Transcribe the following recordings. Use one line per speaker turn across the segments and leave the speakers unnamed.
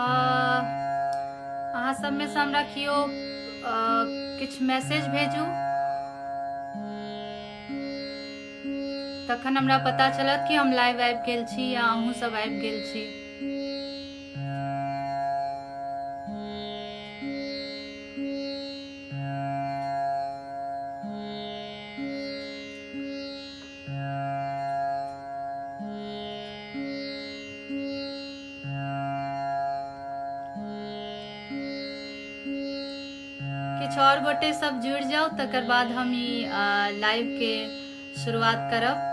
अहाँ सबमे से हमरा केओ किछु मैसेज भेजू तखन हमरा पता चलत कि हम लाइव आबि गेल छी या अहूँ सब आबि गेल छी। किछु आओर गोटे सब जुड़ि जाउ तकर बाद हम ई लाइव के शुरुआत करब।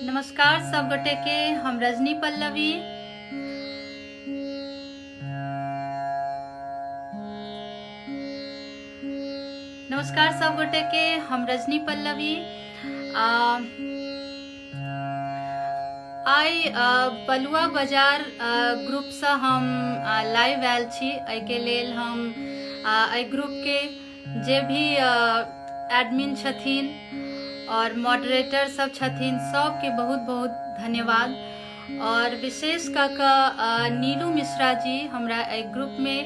नमस्कार सब गोटे के, हम रजनी पल्लवी। नमस्कार सब गोटे के, हम रजनी पल्लवी। आइ बलुआ बाजार ग्रुपसँ हम लाइव आयल छी। एहिके लेल हम एहि ग्रुपके जे भी एडमिन छथिन और मॉडरेटर सब छथिन सबके बहुत बहुत धन्यवाद। और विशेष कऽ कऽ नीलू मिश्रा जी हमरा एहि ग्रुपमे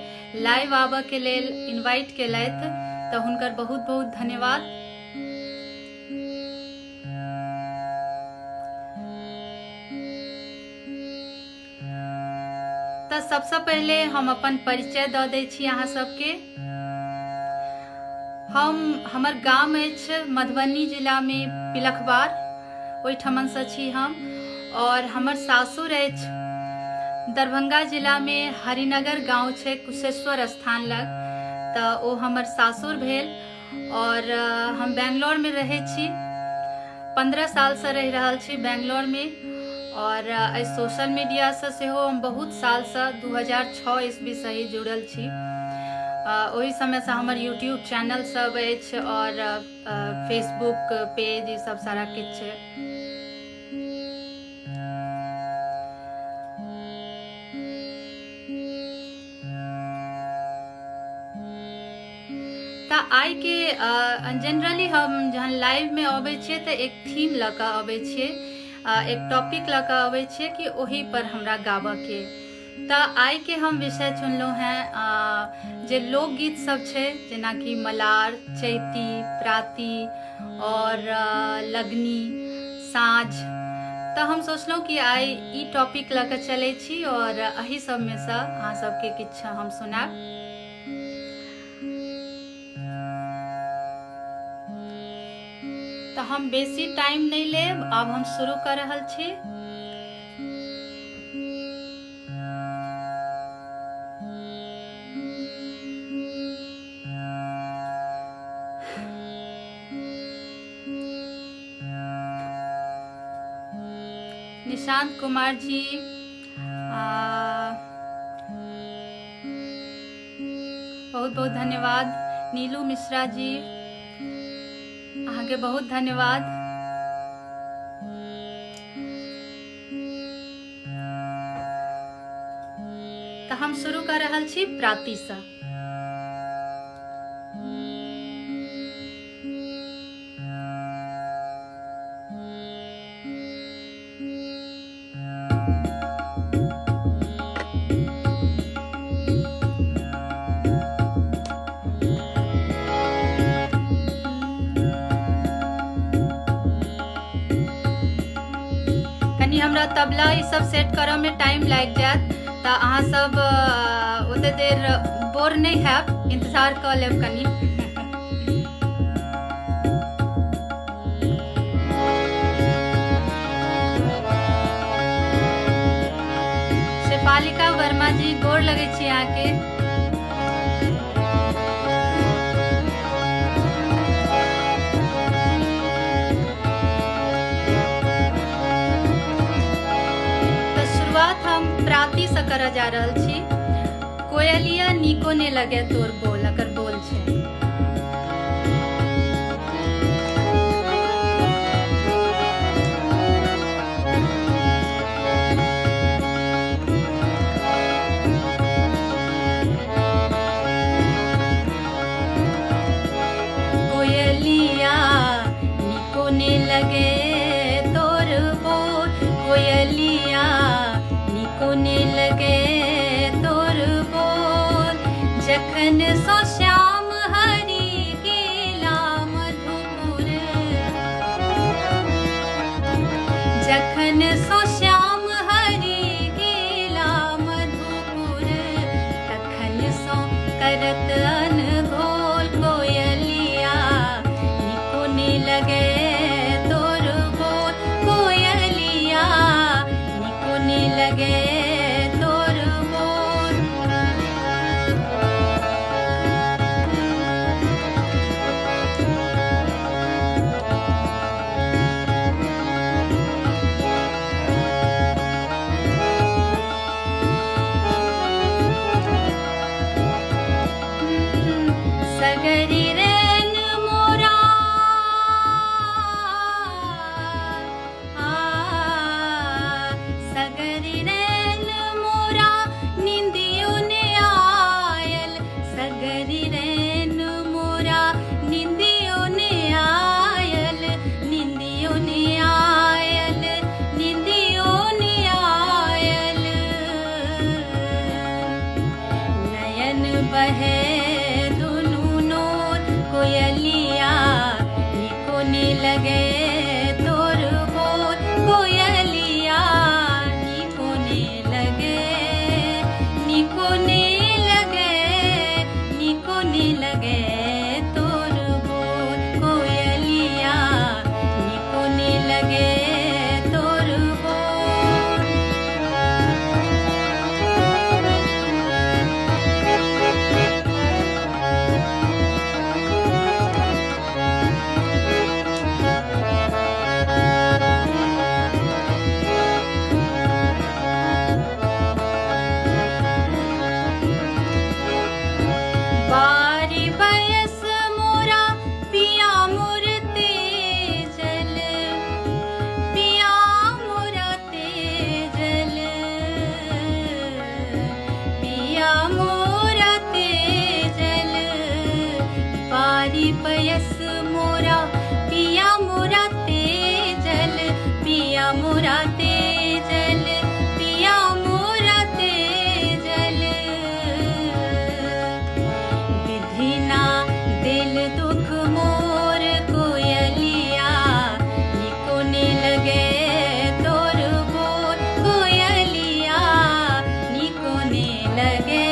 लाइव आबऽके लेल इन्वाइट केलथि, तऽ हुनकर बहुत बहुत धन्यवाद। तऽ सबसँ पहिले हम अपन परिचय दऽ दै छी अहाँ सबके। हमर गाम अछि मधुबनी जिलामे पिलखबार, ओहिठमनसँ छी हम। और हमर सासुर अछि दरभंगा जिलामे हरिनगर गाँव छै कुशेश्वर स्थान लग, तऽ ओ हमर सासुर भेल। और हम बेंगलोरमे रहै छी, 15 सालसँ रहि रहल छी बेंगलोरमे। और एहि सोशल मीडियासँ सेहो हम बहुत सालसँ 2006 ईस्वीसँ ही जुड़ल छी। ओहि समयसँ हमर यूट्यूब चैनल सब अछि और फेसबुक पेज ई सब सारा किछु छै। तऽ आइ के जेनरली हम जहन लाइव में अबै छियै तऽ एक थीम लऽ कऽ अबै छियै, एक टॉपिक लऽ कऽ अबै छियै कि ओहि पर हमरा गाबऽ के। तऽ आइ के हम विषय चुनलहुँ हेँ जे लोकगीत सब छै, जेनाकि मलार, चैती, प्राती और लगनी, साँझ। तऽ हम सोचलहुँ कि आइ ई टॉपिक लऽ कऽ चलै छी और एहि सबमे सँ अहाँ सबके किछु हम सुनायब। तऽ हम बेसी टाइम नहि लेब, आब हम शुरू कऽ रहल छी। निशांत कुमार जी बहुत बहुत धन्यवाद। नीलू मिश्रा जी अहाँके बहुत धन्यवाद। तऽ हम शुरू कऽ रहल छी प्रातीसँ। कनि हमरा तबला ई सब सेट करऽ में टाइम लागि जायत, तऽ अहाँ सब ओते देर बोर नहि हैब, इंतजार कऽ लेब कनि। शेफालिका वर्मा जी गोर लगै छी अहाँके। तऽ शुरुआत हम प्राती से करऽ जा रहल छी। कोयलिया नीको ने लगे तोर बोल, अकर बोल छै। जखन सो श्याम हरि गेला मधुपुर, जखन सो श्याम हरि गेला मधुपुर, तखन सो करत अनघोल कोयलिया, निको ने लगे तोर बोल कोयलिया, निको ने लगे तोर बोल। सगरी रैन मोरा आ, सगरी रैन मोरा निंदियो ने आयल, सगरी रैन मोरा निंदियो ने आयल, निंदियो ने आयल, निंदियो ने आयल। नयन बहे दुनू नोर कोयलिया, निको ने लगे तोर बोल कोयलिया, निको ने लगे, निको ने लगे, निको ने लगे तोर बोल कोयलिया, निको ने लगे तोर बोल। बारी बयस मोरा पिया मोर तेजल, पिया मोरा तेजल, पिया मोरा तेजल। बारी बयस मोरा पिया मोरा तेजल, पिया मोरा तेजल, पिया मोरा तेजल। विधिना दिल दुख मोर कोयलिया, निको ने लगे तोर बोल कोयलिया, निको ने लगे,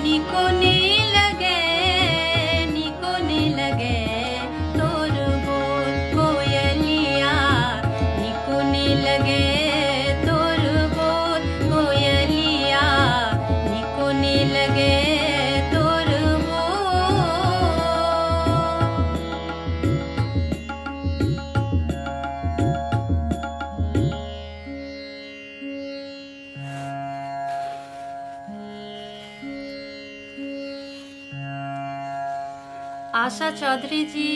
निको ने लगे, निको ने लगे तोर बोल कोयलिया, निको ने लगे तोर बोल कोयलिया, निको ने लगे तोर बोल। आशा चौधरी जी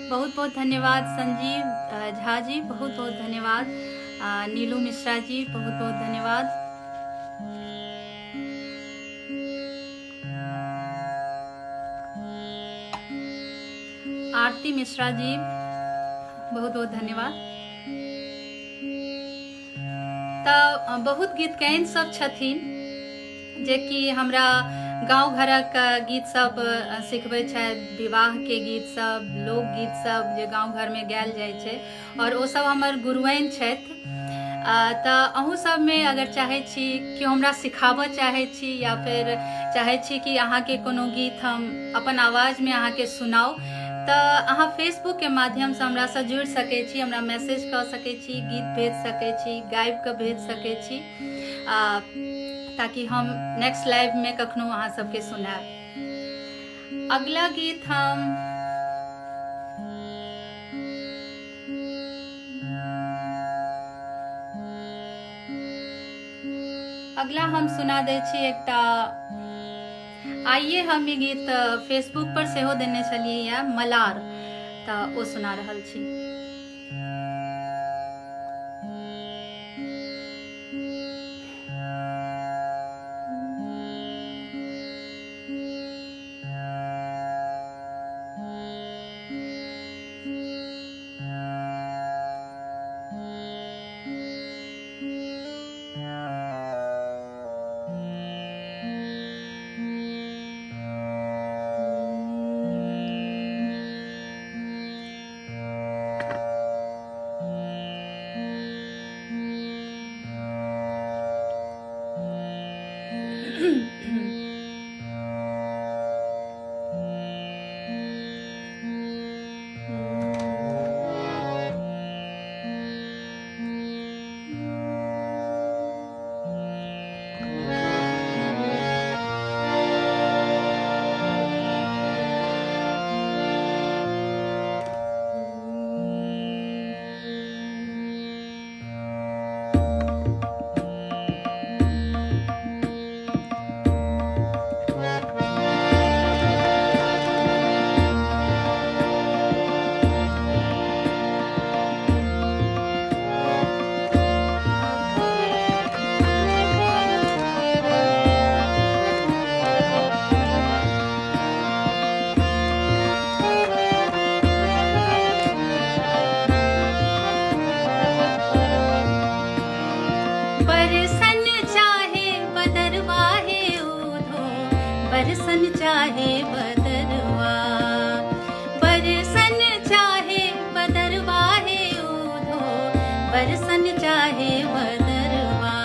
बहुत बहुत धन्यवाद। संजीव झा जी बहुत बहुत धन्यवाद। नीलू मिश्रा जी बहुत बहुत धन्यवाद। आरती मिश्रा जी बहुत बहुत धन्यवाद। तऽ बहुत गीत कैन सब छथिन जेकि हमरा गाँव घरक गीत सब सिखबै छथि, विवाहके गीत सब, लोकगीत सब जे गाँव घरमे गायल जाइ छै, आओर ओ सब हमर गुरुआइन छथि। तऽ अहूँ सबमे अगर चाहै छी केओ हमरा सिखाबऽ चाहै छी या फेर चाहै छी कि अहाँके कोनो गीत हम अपन आवाजमे अहाँके सुनाउ, तऽ अहाँ फेसबुकके माध्यमसँ हमरासँ जुड़ि सकै छी, हमरा मैसेज कऽ सकै छी, गीत भेज सकै छी, गाबि कऽ भेज सकै छी, ताकि हम नेक्स्ट लाइवमे कखनो अहाँ सबके सुनायब। अगला गीत हम अगला हम सुना दै छी एकटा। आइए हम ई गीत फेसबुक पर सेहो देने छलियै, मलार, तऽ ओ सुना रहल छी। चाहे बदरवा, बरसन चाहे बदरवा हे ऊधो, बरसन चाहे बदरवा,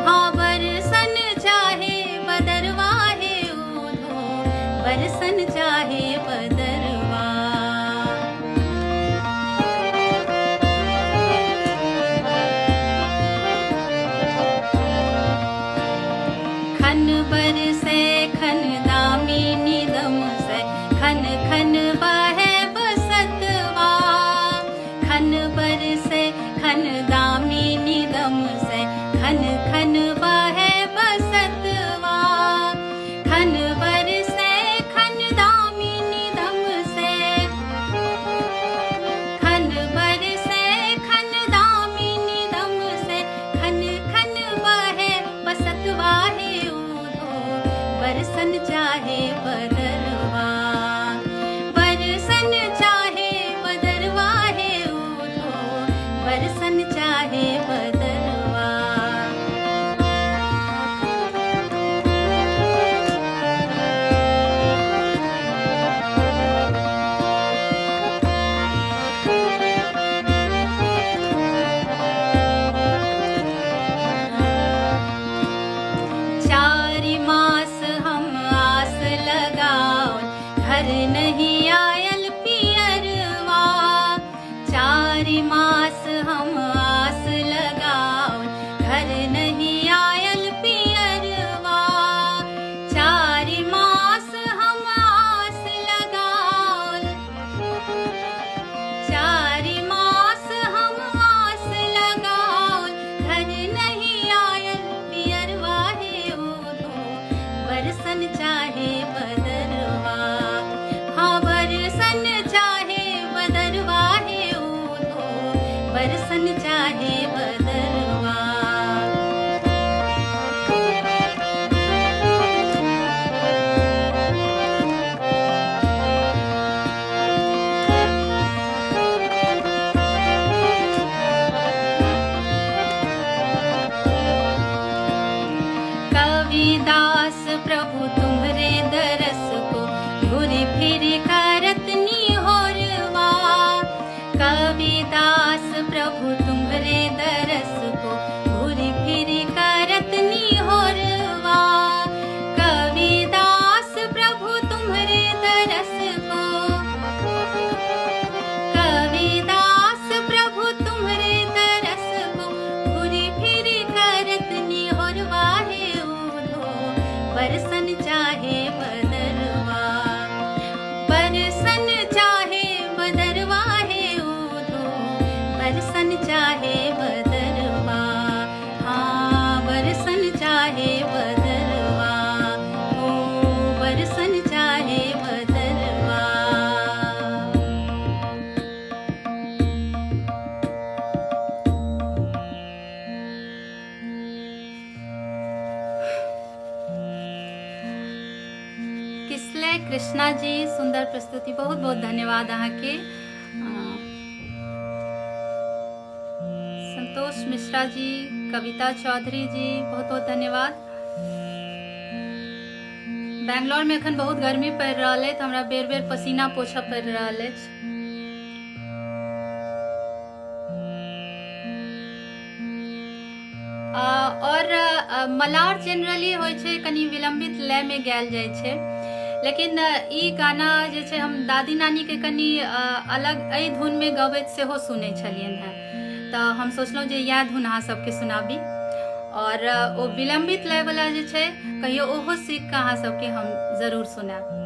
हाँ बरसन चाहे बदरवा हे ऊधो, बरसन चाहे बदरवा। खन बरसे खन दामिनी दम से, खन खन बहे बसतवा, खन बरसे खन दामिनी दम से, खन खन बहे बसतवा, खन बरसे खन दामिनी दम से, खन बरसे खन दामिनी दम से, खन खन बहे बसतवा हे ऊधो, बरसन चाहे बदरवा, बरसन चाहे बदरवा हे ऊधो, बरसन चाहे बदरवा। चारि मास हम आस लगाओ, घर नहीं आयल पियरवा, चारि मास हम आस लगाओ, घर नहीं आयल पियरवा, चारि मास हम आस लगाओ, चारि मास हम आस लगाओ, घर नहीं आयल पियरवा हे ऊधो, बरसन चाहे बदरवा, हाँ बरसन चाहे बदरवा हे ऊधो, बरसन चाहे बदरवा। कविदास प्रभु तुम्हरे दरस को, घुर फिर करत निहोरवा, कविदास प्रभु तुम्हरे दरस को, घुर फिर करत निहोरवा, कविदास प्रभु तुम्हरे दरस को, कविदास प्रभु तुम्हरे दरस को, घुरी फिर करत निहोरवा हे ऊधो, बरसन चाहे बदरवा, बरसन चाहे बदरवा हे ऊधो, बरसन चाहे बदरवा, हाँ बरसन चाहे बदरवा, ओ बरसन चाहे बदरवा। किसलय कृष्णा जी, सुंदर प्रस्तुति, बहुत बहुत धन्यवाद अहाँके। संतोष मिश्रा जी, कविता चौधरी जी, बहुत बहुत धन्यवाद। बैंगलोर में एखन बहुत गर्मी पड़ि रहल अछि, हमरा बेर बेर पसीना पोछऽ पड़ि रहल अछि। और मलार जनरली होइ छै कनि विलम्बित लयमे गायल जाइ छै, लेकिन ई गाना जे छै हम दादी नानीके कनि अलग एहि धुनमे गबैत सेहो सुनै छलियनि हेँ, तऽ हम सोचलहुँ जे इएह धुन अहाँ सबके सुनाबी। और ओ विलम्बित लयवला जे छै कहियो ओहो सीख कऽ अहाँ सबके हम जरूर सुनायब।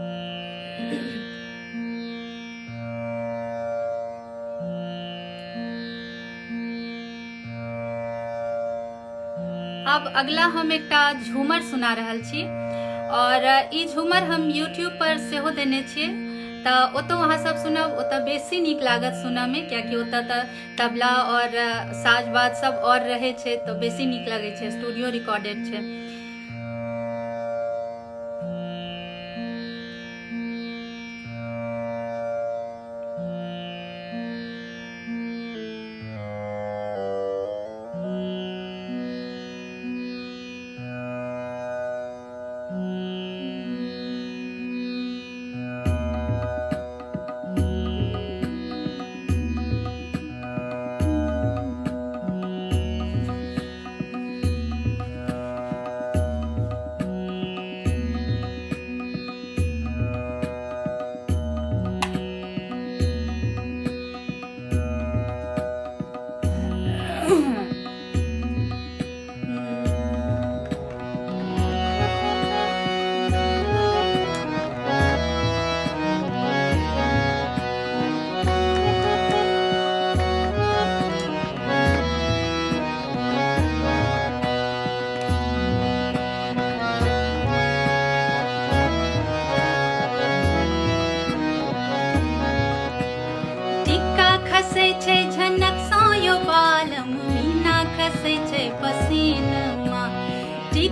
आब अगला हम एकटा झूमर सुना रहल छी और ई झूमर हम यूट्यूब पर सेहो देने छियै, तऽ ओतौ अहाँ सब सुनब, ओतऽ बेसी नीक लागत सुनऽमे, कियाकि ओतऽ तऽ तबला और साज बाज सब और रहै छै, तऽ बेसी नीक लगै छै, स्टूडियो रिकॉर्डेड छै।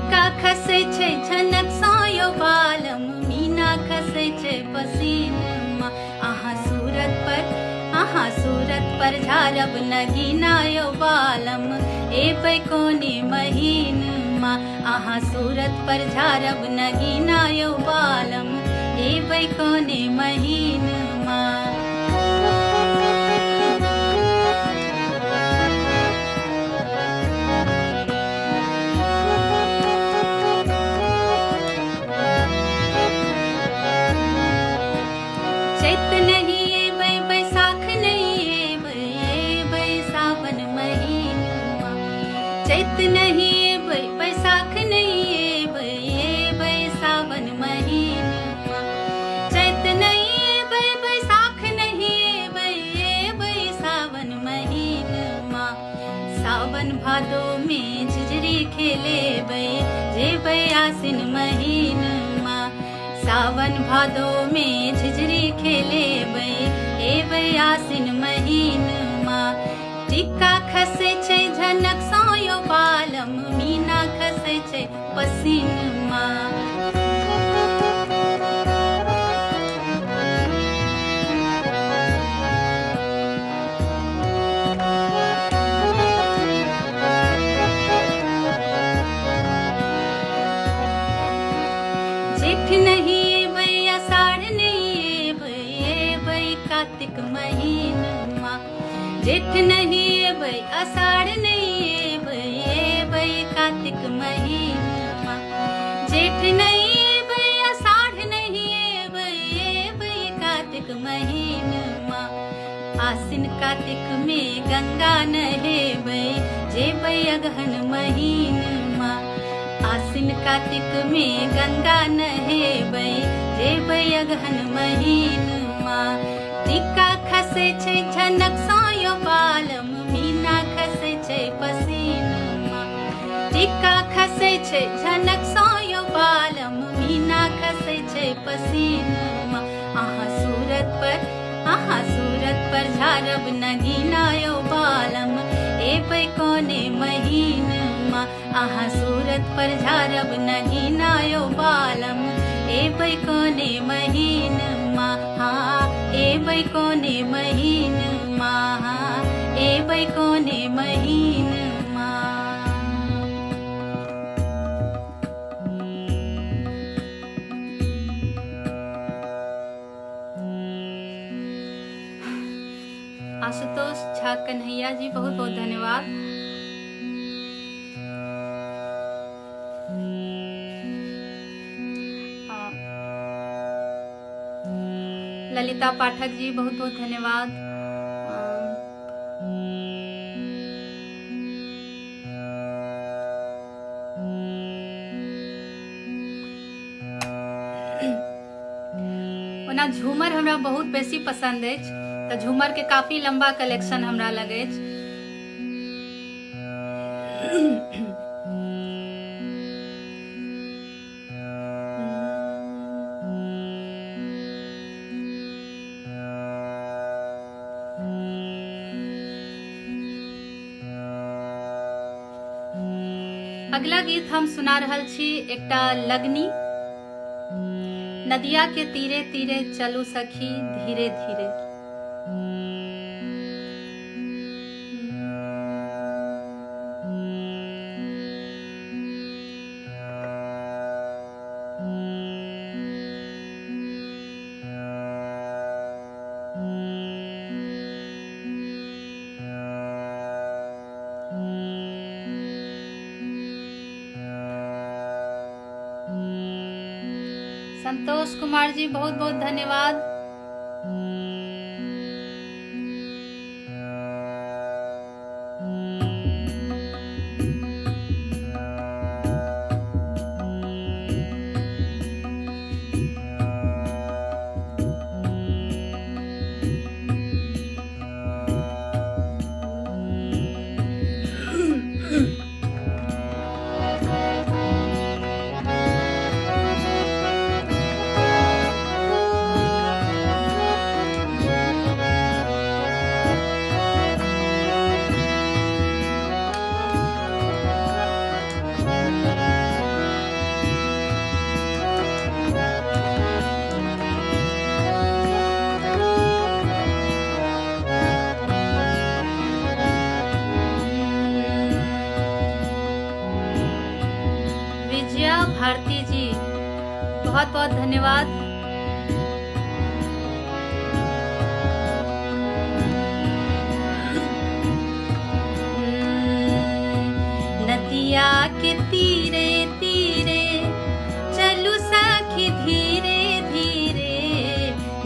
टिक्का खसै छै झनक सँ यौ बालम, मीना खसै छै पसीनमा। अहाँ सूरत पर, अहाँ सूरत पर झारब नगीना यौ बालम, एबै कोने महीनमा। अहाँ सूरत पर झारब नगीना यौ बालम, एबै कोने महीनमा। चैत नहीं एबै, बैसाख नहीं एबै, एबै सावन महीनमा। चैत नहीं एबै, बैसाख नहीं एबै, एबै सावन महीनमा। चैत नहीं एबै, बैसाख नहीं एबै, एबै सावन महीनमा। सावन भादो में झिझरी खेलेबै, जेबै आसिन महीनमा। सावन भादो में झिझरी खेलेबै, एबै आसिन महीनमा। टिक्का खसै छै झनक सँ यौ बालम, मीना खसै छै पसीनमा। जेठ नहीं एबै, अषाढ़ नहीं एबै, एबै कार्तिक महीनमा। जेठ नहीं एबै, अषाढ़ नहीं एबै, एबै कार्तिक महीनमा। जेठ नहीं एबै, अषाढ़ नहीं एबै, एबै कार्तिक महीनमा। आसिन कार्तिक में गंगा नहेबै, जेबै अगहन महीनमा। आसिन कार्तिक में गंगा नहेबै, जेबै अगहन महीनमा। टिक्का खसै छै झनक सँ यौ बालम, मीना खसै छै पसीनमा। टिक्का खसै छै झनक सँ यौ बालम, मीना खसै छै पसीनमा। अहाँ सूरत पर, अहाँ सूरत पर झारब नगीना यौ बालम, एबै कोने महीनमा। अहाँ सूरत पर झारब नगीना यौ बालम, एबै कोने महीनमा। हाँ एबै कोने महीनमा, हाँ एबै कोने महीनमा। आशुतोष झा कन्हैया जी बहुत बहुत धन्यवाद। ललिता पाठक जी बहुत बहुत धन्यवाद। ओना झूमर हमरा बहुत बेसी पसंद अछि, तऽ झूमर के काफी लंबा कलेक्शन हमरा लग अछि। अगला गीत हम सुना रहल छी एकटा लगनी। नदिया के तीरे तीरे चलू सखी धीरे धीरे। संतोष कुमार जी बहुत बहुत धन्यवाद। बहुत बहुत धन्यवाद। नदिया के तीरे तीरे चलू सखी धीरे धीरे,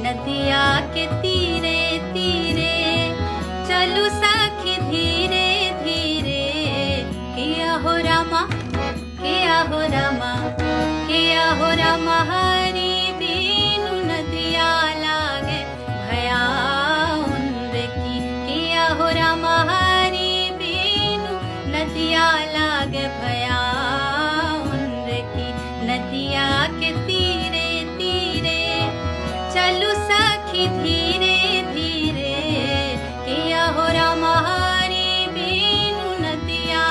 नदिया के तीरे तीरे चलू सखी धीरे धीरे, किया हो रामा किया हो रामा किया हो रामा हरि बीनु नदिया लागे भयाउन रे की, किया हो रामा हरि बीनु नदिया लागे भयाउन रे की, नदिया के तीरे तीरे चलू सखी धीरे धीरे, किया हो रामा हरि बीनु नदिया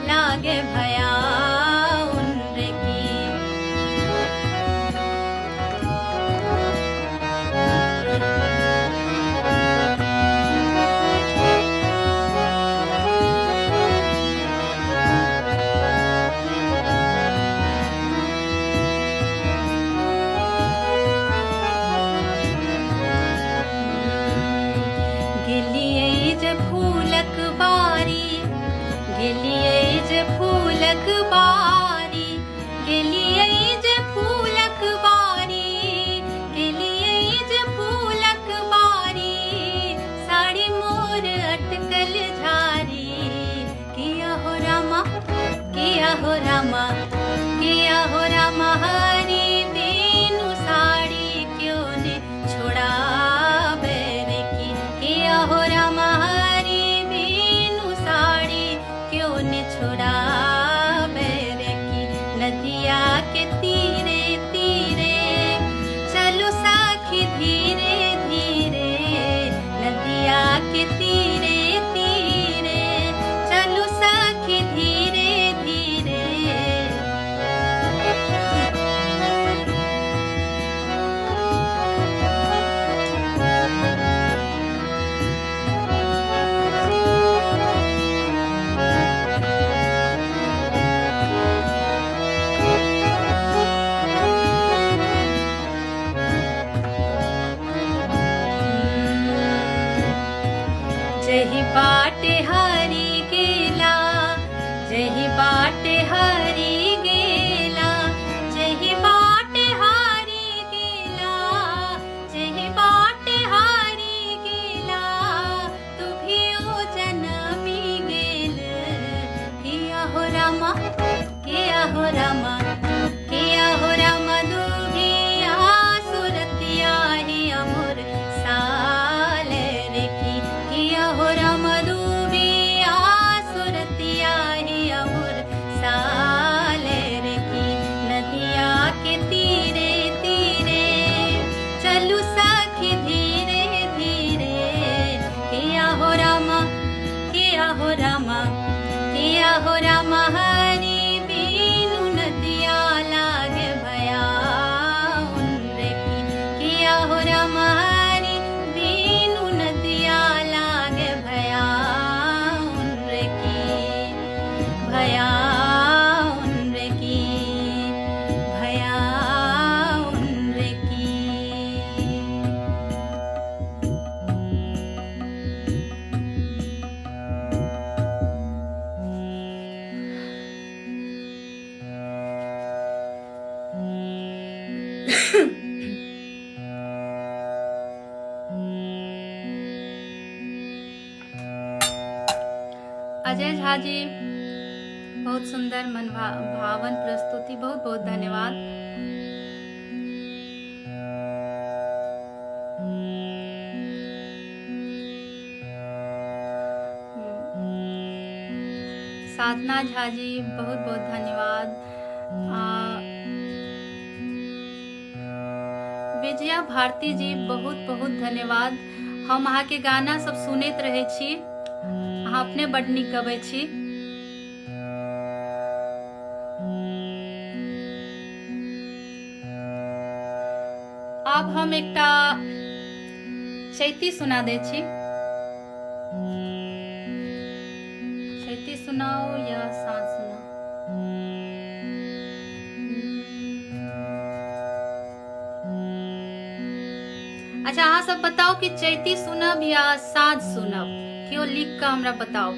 लागे भयाउन रे की। गेलियै जे फूलक बारी, गेलियै जे फूलक बारी, गेलियै जे फूलक बारी, गेलियै जे फूलक बारी, साड़ी मोर अटकल झारी, किया हो रामा किया हो रामा किया हो रामा हरि बीनु साड़ी क्यों ने छोड़ावे रे की, किया हो रामा हरि बीनु साड़ी क्यों ने छोड़ावे रे की, नदिया के तीरे तीरे चलो साखी धीरे धीरे, नदिया के तीरे तीरे चलो साखी धीरे धीरे। जही बाटे हरि गेला, जही बाटे हरि गेला, जही बाटे हरि गेला, जही बाटे हरि गेला, तुभी ओ जनमी गेल, किया हो रामा किया हो रामा किया हो रामा दुभिया सुरतिया ही अमर साल रे की, किया हो रामा दुभिया सुरतिया ही अमर साल रे की, नदिया के तीरे तीरे चलू सखी धीरे धीरे, किया हो रामा किया हो रामा किया हो रामा हरि बीनु नदिया लागे भयाउन रे की, किया हो रामा हरि बीनु नदिया लागे भयाउन रे की, भयाउन रे की, भयाउन रे की। अजय झा जी बहुत सुंदर मन भावन प्रस्तुति, बहुत बहुत धन्यवाद। साधना झा जी बहुत बहुत धन्यवाद। विजया भारती जी बहुत बहुत धन्यवाद। हम अहाँके गाना सब सुनैत रहै छी, अहाँ अपने बड नीक गबै छी। आब हम एकटा चैती सुना दै छी। चैती सुनाउ या साँझ सुनाउ? अच्छा अहाँ सब बताउ कि चैती सुनब या साँझ सुनब? केओ लिख कऽ हमरा बताउ।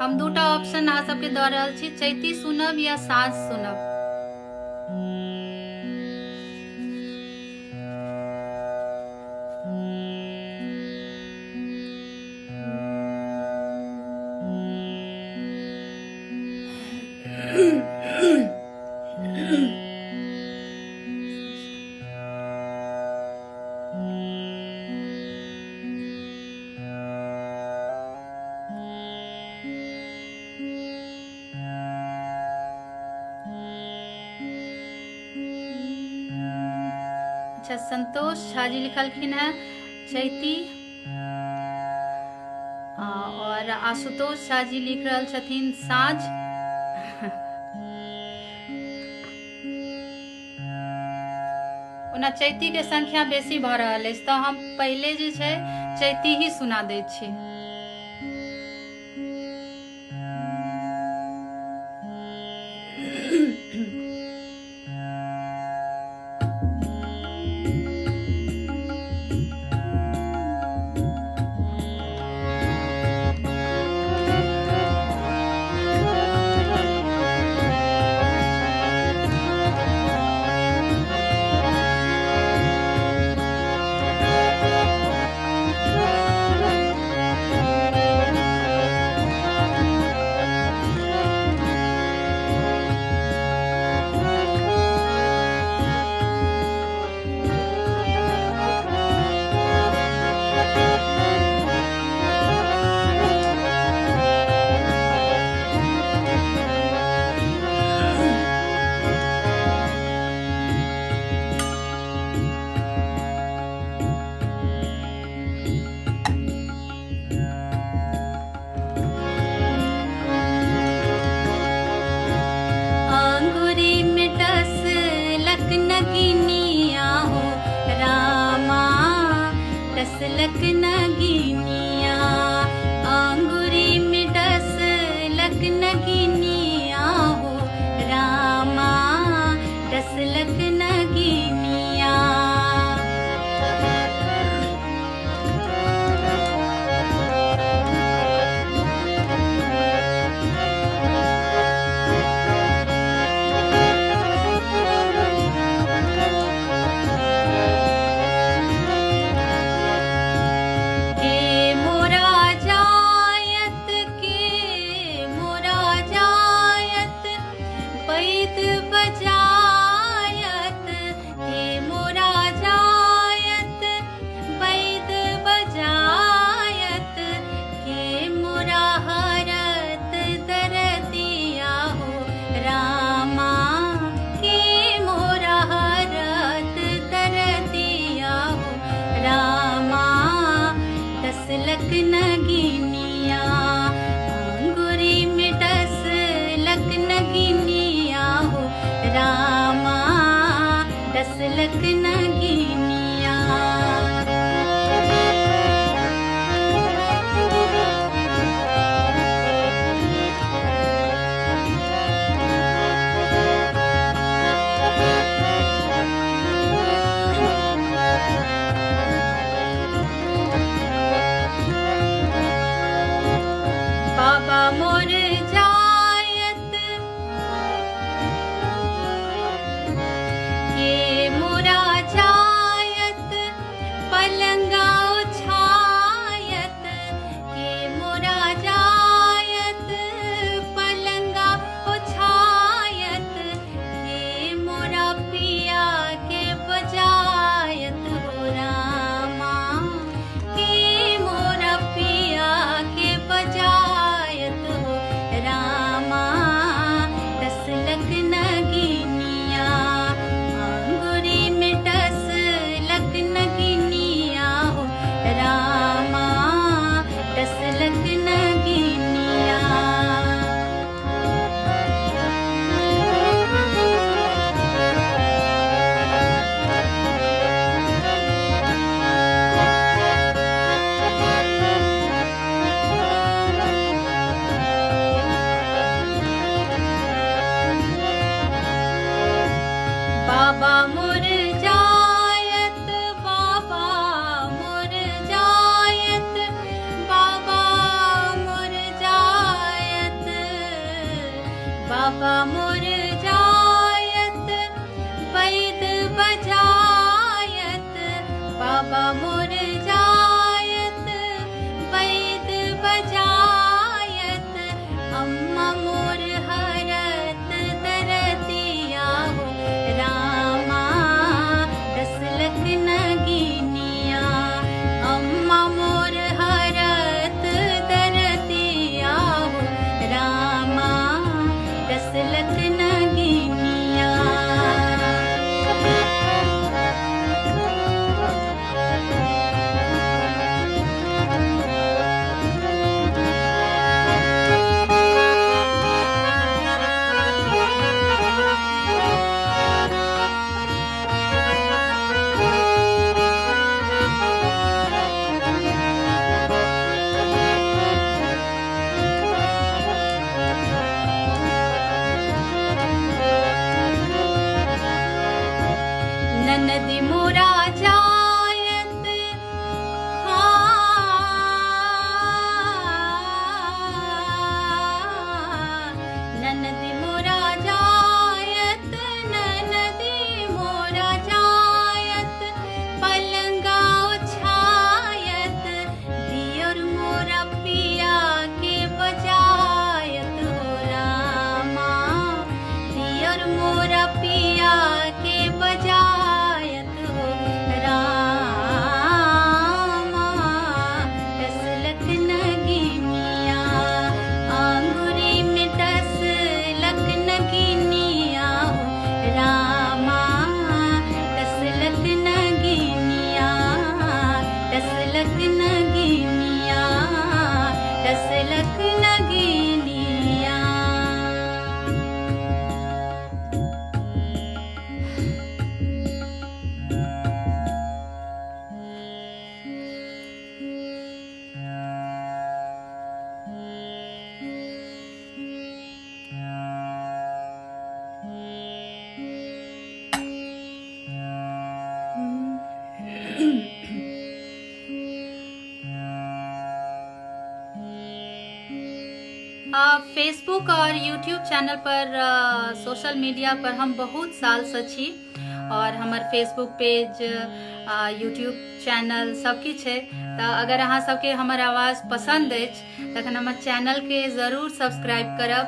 हम दूटा ऑप्शन अहाँ सबके दऽ रहल छी, चैती सुनब या साँझ सुनब। अच्छा, संतोष झा जी लिखलखिन है चैती, और आशुतोष झा जी लिख रहल छथिन साँझ। ओना चैती के संख्या बेसी भऽ रहल अछि तऽ हम पहिले जे छै चैती ही सुना दै छी। अंगुरी में डस लक नगिनिया हो रामा, डस लक नगिनिया। अंगुरी में डस लक नगिनिया हो रामा, डस लक नगिनिया। के मोरा जायत, के मोरा जायत बैद बजायत, के मोरा जायत बैद बजायत, के मोरा हरत दरदिया हो रामा, के मोरा हरत दरदिया हो रामा, डस लक नगिनिया। अंगुरी में डस लक नगिनिया हो रामा, डस लक नगिनिया। बाबा मोर जायत, के मोरा जायत बाबा मोर जायत वैद बजायत, बाबा मोर जायत वैद बजायत, अम्मा मोर हरत दरदिया हो रामा दसलक नगिनिया, अम्मा मोर हरत दरदिया हो रामा दसलक नगिनिया। ननदी मोरा जायत, हाँ ननदी मोरा जायत, ननदी मोरा जायत, पलंगा छायत, दियर मोरा पिया के बजायत हो रामा, दियर मोरा पिया के बजायत हो रामा दसलक नगिनिया, आंगुरी में दसलक नगिनिया हो रामा दसलक नगिनिया, दसलक नगिनिया, दसलक नगिनिया। फेसबुक और यूट्यूब चैनल पर सोशल मीडिया पर हम बहुत सालसँ छी और हमर फेसबुक पेज, यूट्यूब चैनल सब किछु छै। तऽ अगर अहाँ सबके हमर आवाज पसन्द अछि तखन हमर चैनलके जरूर सब्सक्राइब करब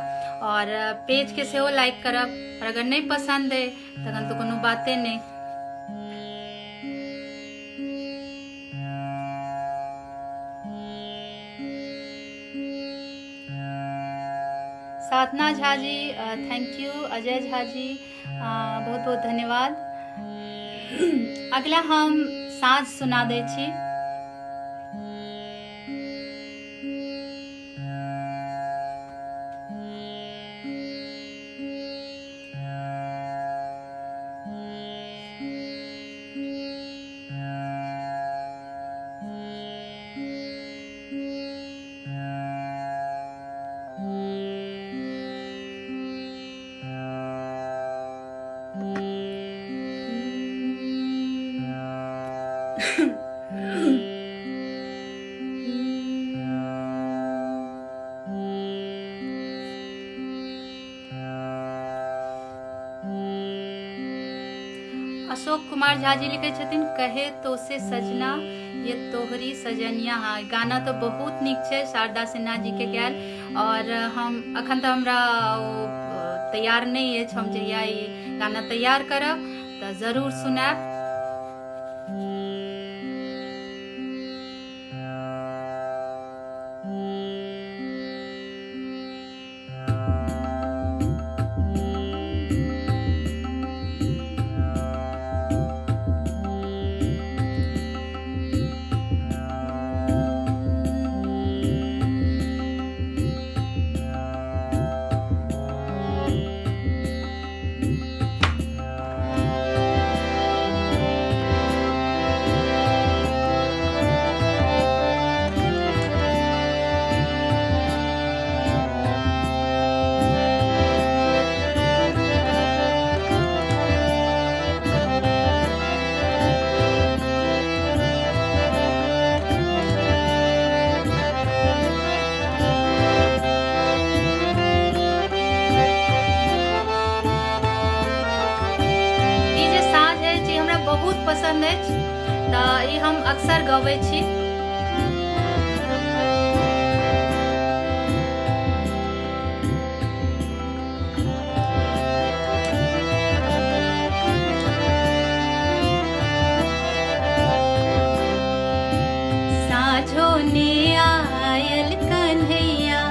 और पेजके सेहो लाइक करब, और अगर नहि पसन्द अइ तखन तऽ कोनो बाते नहि। साधना Jha ji thank you. Ajay Jha ji बहुत बहुत धन्यवाद। अगला हम साँझ सुना दै छी। अशोक कुमार झा जी लिखै छथिन, कहे तो से सजना ये तोहरी सजनिया। हाँ, गाना तऽ बहुत नीक छै शारदा सिन्हा जी के गायल, और हम अखन तऽ हमरा ओ तैयार नहि अछि, हम जहिया ई गाना तैयार करब तऽ जरूर सुनायब। पसन्द अछि तऽ ई हम अक्सर गबै छी। साँझो ने आयल कन्हैया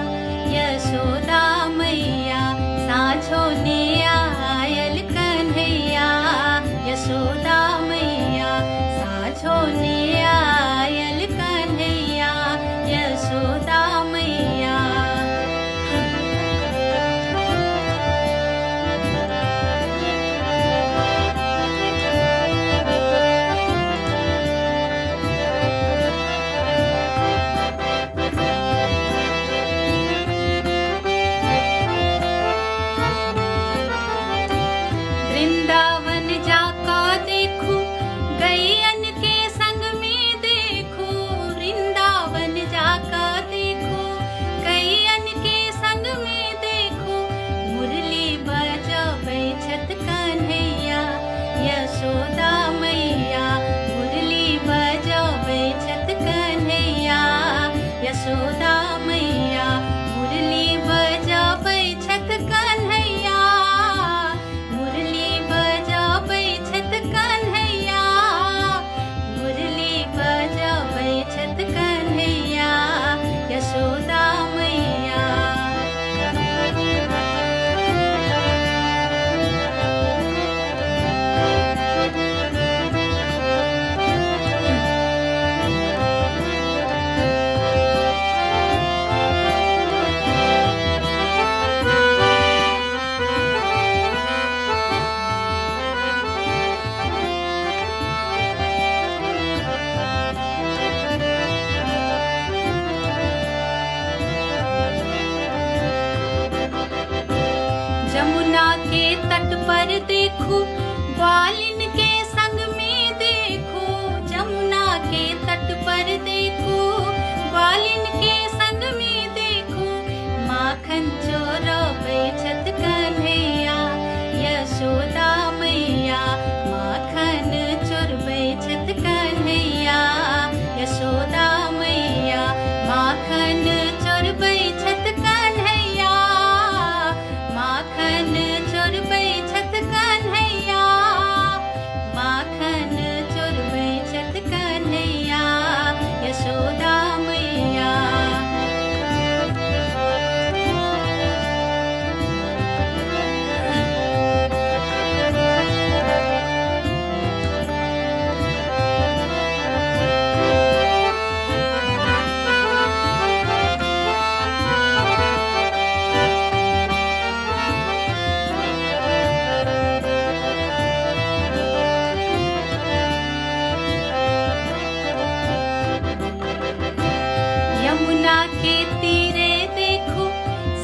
यशोदा मैया, साँझो ने आयल कन्हैया यशोदा मैया, साँझो ने आयल कन्हैया यशोदा मैया। वृंदावन जाका देखू गैयन के संग में देखू, वृंदावन जाका देखू गैयन के संग में देखू, मुरली बजबै छथि कन्हैया यशोदा मैया, मुरली बजबै छथि कन्हैया यशोदा मैया, मुरली बजबै छथि कन्हैया, मुरली बजबै छथि कन्हैया, मुरली बजबै छथि कन्हैया यशोदा मैया। जमुना के तट पर देखू ग्वालिन के संग में देखू, जमुना के तट पर देखू ग्वालिन के संग में देखू, माखन चोरबै छथि कन्हैया यशोदा मैया, माखन चोरबै छथि कन्हैया यशोदा मैया, माखन चोरबै छथि कन्हैया, माखन चोरबै छथि कन्हैया, माखन चोरबै छथि कन्हैया यशोदा मैया। यमुना के तीरे देखो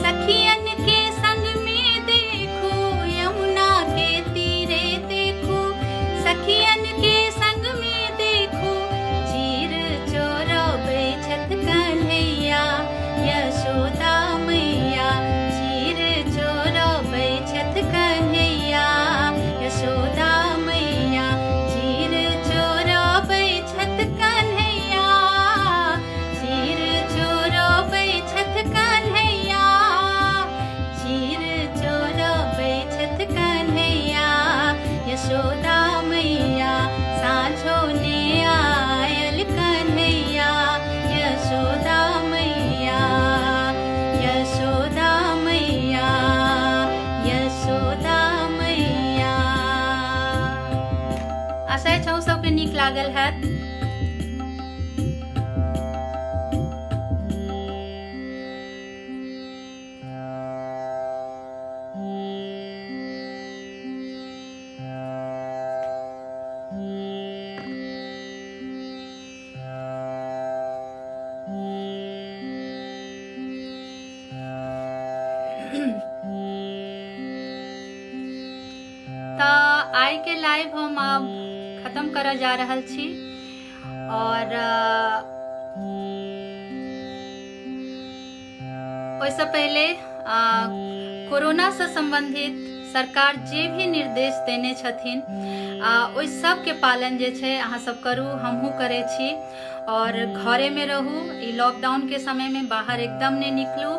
सखियन के संग में देखो, यमुना के तीरे देखो सखियन के संग में देखो, चीर चोरबै छथि कन्हैया यशोदा मैया, चीर चोरबै छथि कन्हैया यशोदा मैया, चीर चोरबै छथि कन्हैया, चीर चोरबै छथि कन्हैया, चीर चोरबै छथि कन्हैया यशोदा मैया, साँझो ने आयल कन्हैया यशोदा मैया, यशोदा मैया, यशोदा मैया। आशा अछि अहूँ सबके नीक लागल हैत। तऽ आइके लाइव हम आब खत्म करऽ जा रहल छी और ओहिसँ पहिले कोरोनासँ सम्बन्धित सरकार जे भी निर्देश देने छथिन, ओहि सबके पालन जे छै अहाँ सब करू, हमहूँ करै छी। आओर घरेमे रहू, ई लॉकडाउनके समयमे बाहर एकदम नहि निकलू।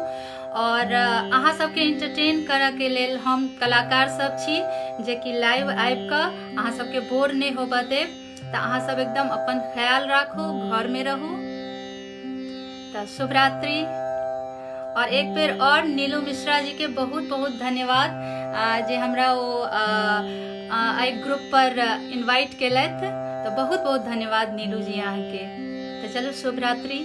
आओर अहाँ सबके एंटरटेन करऽके लेल हम कलाकार सब छी जेकि लाइव आबि कऽ अहाँ सबके बोर नहि होबऽ देब। तऽ अहाँ सब एकदम अपन ख्याल राखू, घरमे रहू। तऽ शुभरात्रि। और एक बेर और नीलू मिश्रा जी के बहुत बहुत धन्यवाद जे हमरा ओ एहि ग्रुप पर इनवाइट केलथि। तऽ बहुत बहुत धन्यवाद नीलू जी अहाँके। तऽ चलू, शुभरात्रि।